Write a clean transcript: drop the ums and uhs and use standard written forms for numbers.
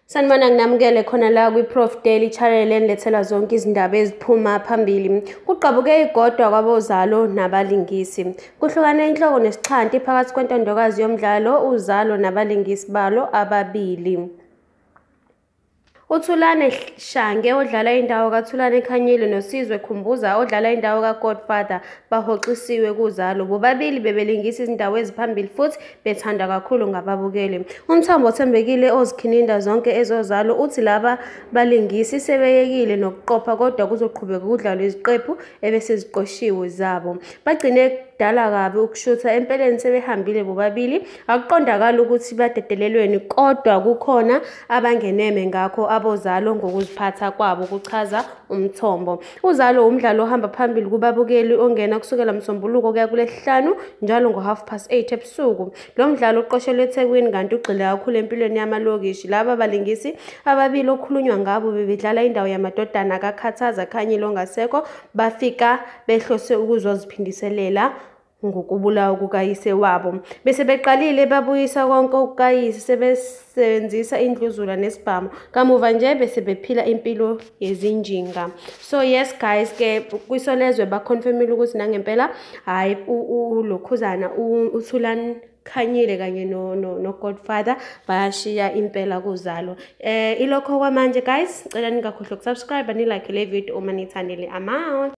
Sanibona, nginamukele khona la kwi-Prof Daily Channel enilethela zonke izindaba eziphuma phambili. Kugqabuke igodwa kwaboZalo nabalingisi. Kuhlukane inhloko nesixhanti phakathi kwentandokazi yomdlalo uZalo nabalingisi balo ababili. UThulane Shange odlala indawo kaThulane Khanyile noSizwe Khumbuza odlala indawo kaGodfather bahoxisiwe kuZalo. Bobabili bebelingisa izindawo eziphambili futhi bethandwa kakhulu ngababukeli. Umthombo othembekile ozikhininda zonke ezoZalo uthi laba balingisi sebeyekile nokuqopha kodwa kuzoqhubeka kudlalwe iziqephu ebeseziqoshiwe zabo. Bagcine kudala kabi ukushutha, empeleni sebehambile bobabili. Akuqondakali ukuthi badedelelweni kodwa kukhona abangeneme ngakho aboZalo ngokuziphatha kwabo, kuchaza umthombo. UZalo umdlalo ohamba phambili kubabukeli ongena kusukela Msombuluko kuya kuLwesihlanu njalo ngo-8:30 ebusuku. Lo mdlalo uqoshelwe eThekwini kanti ugxile kakhulu empilweni yamalokishi. Laba balingisi ababili okukhulunywa ngabo bebedlala indawo yamadodana kaKhathaza Khanyile ongasekho, bafika behlose ukuzoziphindiselela ngokubulawa kukayise wabo. Bese beqalile babuyisa konke okukayise, sebesebenzisa indluzula nesibhamu. Kamuva nje bese bephila impilo yezinjinga. So yes guys, ke kwiSolezwe baconfirmile ukuthi nangempela hhayi ulokhuzana uThulani Khanyile kanye no Godfather bayashiya impela kuZalo. Ilokho kwamanje guys, ngicela ningakhohlwa ukusubscribe, nilike le video uma nithandile. Amount.